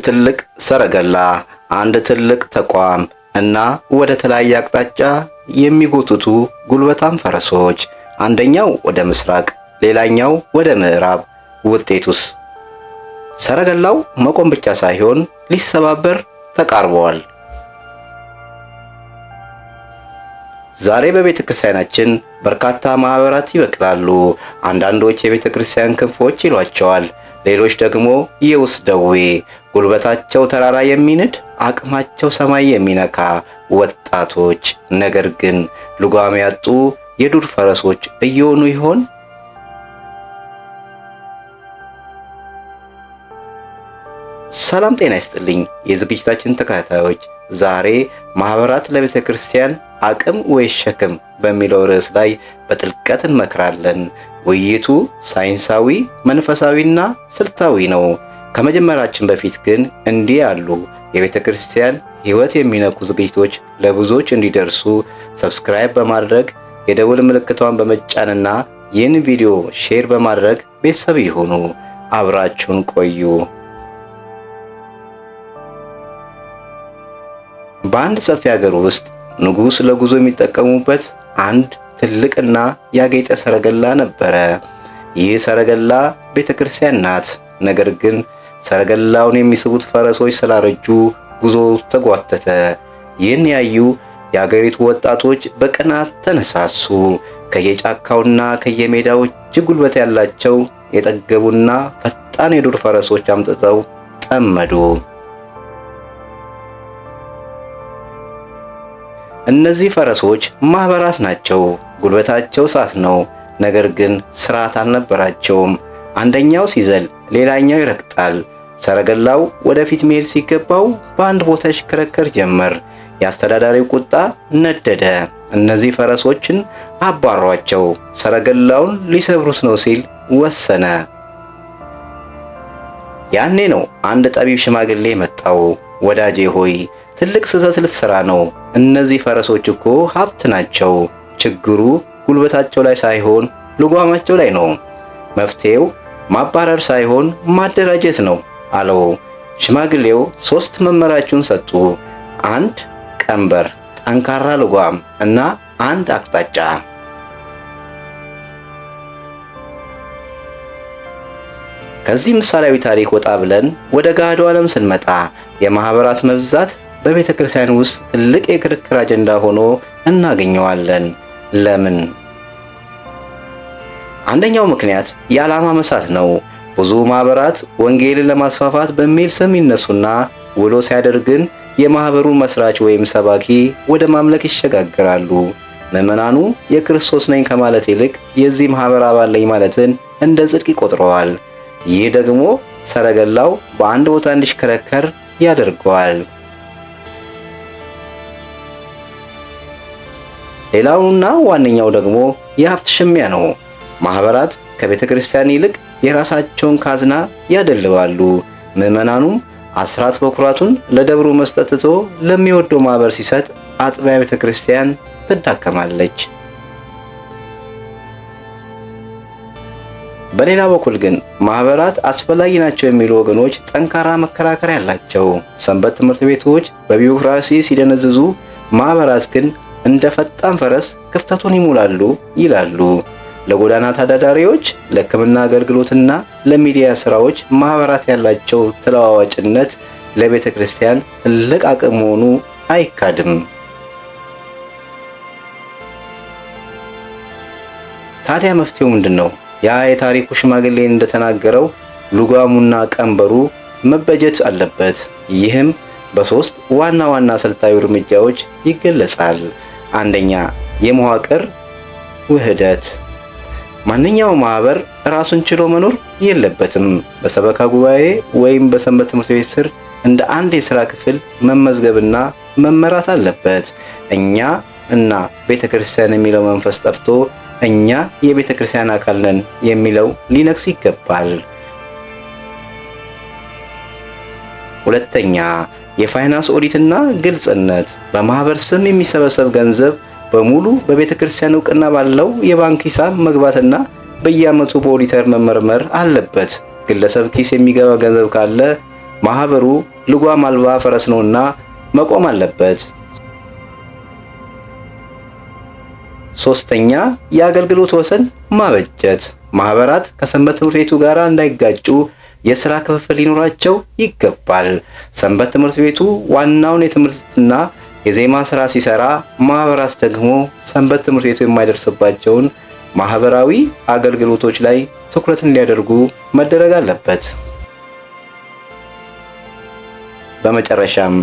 ትልቅ ሰረገላ፣ አንድ ትልቅ ተቋም እና ወደ ተለያየ አቅጣጫ የሚጎትቱ ጉልበታም ፈረሶች፣ አንደኛው ወደ ምስራቅ፣ ሌላኛው ወደ ምዕራብ። ውጤቱስ? ሰረገላው መቆም ብቻ ሳይሆን ሊሰባበር ተቃርበዋል። ዛሬ በቤተ ክርስቲያናችን በርካታ ማህበራት ይበቅላሉ። አንዳንዶች የቤተ ክርስቲያን ክንፎች ይሏቸዋል፣ ሌሎች ደግሞ የውስጥ ደዌ፣ ጉልበታቸው ተራራ የሚንድ አቅማቸው ሰማይ የሚነካ ወጣቶች፣ ነገር ግን ልጓም ያጡ የዱር ፈረሶች እየሆኑ ይሆን? ሰላም ጤና ይስጥልኝ የዝግጅታችን ተከታታዮች፣ ዛሬ ማህበራት ለቤተ ክርስቲያን አቅም ወይስ ሸክም በሚለው ርዕስ ላይ በጥልቀት እንመክራለን። ውይይቱ ሳይንሳዊ፣ መንፈሳዊና ስልታዊ ነው። ከመጀመራችን በፊት ግን እንዲህ ያሉ የቤተ ክርስቲያን ሕይወት የሚነኩ ዝግጅቶች ለብዙዎች እንዲደርሱ subscribe በማድረግ፣ የደውል ምልክቷን በመጫንና ይህን ቪዲዮ share በማድረግ ቤተሰብ ይሁኑ። አብራችሁን ቆዩ። በአንድ ሰፊ ሀገር ውስጥ ንጉሥ ለጉዞ የሚጠቀሙበት አንድ ትልቅና ያጌጠ ሰረገላ ነበረ። ይህ ሰረገላ ቤተ ክርስቲያን ናት። ነገር ግን ሰረገላውን የሚስቡት ፈረሶች ስላረጁ ጉዞ ተጓተተ። ይህን ያዩ የአገሪቱ ወጣቶች በቅናት ተነሳሱ። ከየጫካውና ከየሜዳው እጅግ ጉልበት ያላቸው የጠገቡና ፈጣን የዱር ፈረሶች አምጥተው ጠመዱ። እነዚህ ፈረሶች ማህበራት ናቸው። ጉልበታቸው እሳት ነው። ነገር ግን ስርዓት አልነበራቸውም። አንደኛው ሲዘል ሌላኛው ይረግጣል። ሰረገላው ወደፊት መሄድ ሲገባው በአንድ ቦታ ይሽከረከር ጀመር። የአስተዳዳሪው ቁጣ ነደደ። እነዚህ ፈረሶችን አባሯቸው፣ ሰረገላውን ሊሰብሩት ነው ሲል ወሰነ። ያኔ ነው አንድ ጠቢብ ሽማግሌ መጣው። ወዳጄ ሆይ፣ ትልቅ ስህተት ልትሰራ ነው። እነዚህ ፈረሶች እኮ ሀብት ናቸው። ችግሩ ጉልበታቸው ላይ ሳይሆን ልጓማቸው ላይ ነው። መፍትሄው ማባረር ሳይሆን ማደራጀት ነው አለው። ሽማግሌው ሶስት መመሪያዎችን ሰጡ። አንድ ቀንበር፣ ጠንካራ ልጓም እና አንድ አቅጣጫ። ከዚህ ምሳሌያዊ ታሪክ ወጣ ብለን ወደ ገሃዱ ዓለም ስንመጣ የማህበራት መብዛት በቤተ ክርስቲያን ውስጥ ትልቅ የክርክር አጀንዳ ሆኖ እናገኘዋለን። ለምን? አንደኛው ምክንያት የዓላማ መሳት ነው። ብዙ ማህበራት ወንጌልን ለማስፋፋት በሚል ስም ይነሱና ውሎ ሲያደር ግን የማህበሩ መስራች ወይም ሰባኪ ወደ ማምለክ ይሸጋግራሉ። ምዕመናኑ የክርስቶስ ነኝ ከማለት ይልቅ የዚህ ማህበር አባል ነኝ ማለትን እንደ ጽድቅ ይቆጥረዋል። ይህ ደግሞ ሰረገላው በአንድ ቦታ እንዲሽከረከር ያደርገዋል። ሌላውና ዋነኛው ደግሞ የሀብት ሽሚያ ነው። ማህበራት ከቤተ ክርስቲያን ይልቅ የራሳቸውን ካዝና ያደልባሉ። ምዕመናኑም አስራት በኩራቱን ለደብሩ መስጠት ትቶ ለሚወደው ማህበር ሲሰጥ አጥቢያ ቤተ ክርስቲያን ትዳከማለች። በሌላ በኩል ግን ማህበራት አስፈላጊ ናቸው የሚሉ ወገኖች ጠንካራ መከራከሪያ አላቸው። ሰንበት ትምህርት ቤቶች በቢሮክራሲ ሲደነዝዙ፣ ማህበራት ግን እንደ ፈጣን ፈረስ ክፍተቱን ይሞላሉ ይላሉ። ለጎዳና ተዳዳሪዎች፣ ለሕክምና አገልግሎትና ለሚዲያ ስራዎች ማህበራት ያላቸው ተለዋዋጭነት ለቤተ ክርስቲያን ትልቅ አቅም መሆኑ አይካድም። ታዲያ መፍትሄው ምንድን ነው? ያ የታሪኩ ሽማግሌ እንደተናገረው ልጓሙና ቀንበሩ መበጀት አለበት። ይህም በሶስት ዋና ዋና ስልታዊ እርምጃዎች ይገለጻል። አንደኛ፣ የመዋቅር ውህደት። ማንኛውም ማህበር ራሱን ችሎ መኖር የለበትም። በሰበካ ጉባኤ ወይም በሰንበት ትምህርት ቤት ስር እንደ አንድ የሥራ ክፍል መመዝገብና መመራት አለበት። እኛ እና ቤተ ክርስቲያን የሚለው መንፈስ ጠፍቶ እኛ የቤተ ክርስቲያን አካል ነን የሚለው ሊነግስ ይገባል። ሁለተኛ፣ የፋይናንስ ኦዲትና ግልጽነት። በማህበር ስም የሚሰበሰብ ገንዘብ በሙሉ በቤተ ክርስቲያን እውቅና ባለው የባንክ ሂሳብ መግባትና በየዓመቱ በኦዲተር መመርመር አለበት። ግለሰብ ኪስ የሚገባ ገንዘብ ካለ ማህበሩ ልጓም አልባ ፈረስ ነውና መቆም አለበት። ሶስተኛ፣ የአገልግሎት ወሰን ማበጀት። ማህበራት ከሰንበት ትምህርት ቤቱ ጋር እንዳይጋጩ የሥራ ክፍፍል ሊኖራቸው ይገባል። ሰንበት ትምህርት ቤቱ ዋናውን የትምህርትና የዜማ ሥራ ሲሰራ፣ ማህበራት ደግሞ ሰንበት ትምህርት ቤቱ የማይደርስባቸውን ማህበራዊ አገልግሎቶች ላይ ትኩረት እንዲያደርጉ መደረግ አለበት። በመጨረሻም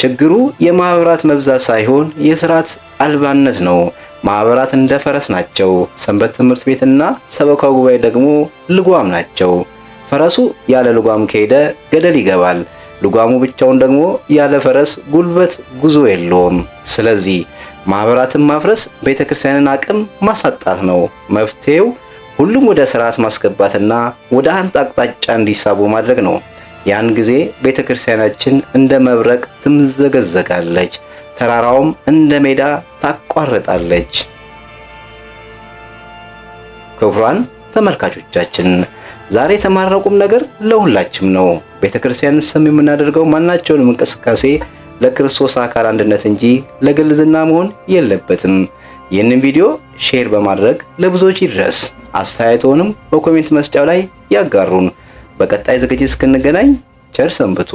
ችግሩ የማህበራት መብዛት ሳይሆን የስርዓት አልባነት ነው። ማህበራት እንደ ፈረስ ናቸው። ሰንበት ትምህርት ቤትና ሰበካ ጉባኤ ደግሞ ልጓም ናቸው። ፈረሱ ያለ ልጓም ከሄደ ገደል ይገባል። ልጓሙ ብቻውን ደግሞ ያለ ፈረስ ጉልበት ጉዞ የለውም። ስለዚህ ማህበራትን ማፍረስ ቤተክርስቲያንን አቅም ማሳጣት ነው። መፍትሄው ሁሉም ወደ ስርዓት ማስገባትና ወደ አንድ አቅጣጫ እንዲሳቡ ማድረግ ነው። ያን ጊዜ ቤተክርስቲያናችን እንደ መብረቅ ትምዘገዘጋለች፣ ተራራውም እንደ ሜዳ ታቋርጣለች። ክቡራን ተመልካቾቻችን፣ ዛሬ የተማርነው ቁም ነገር ለሁላችም ነው። ቤተክርስቲያንን ስም የምናደርገው ማናቸውንም እንቅስቃሴ ለክርስቶስ አካል አንድነት እንጂ ለግል ዝና መሆን የለበትም። ይህንን ቪዲዮ share በማድረግ ለብዙዎች ይድረስ። አስተያየትዎንም በ comment መስጫው ላይ ያጋሩን። በቀጣይ ዝግጅት እስክንገናኝ ቸር ሰንብቱ።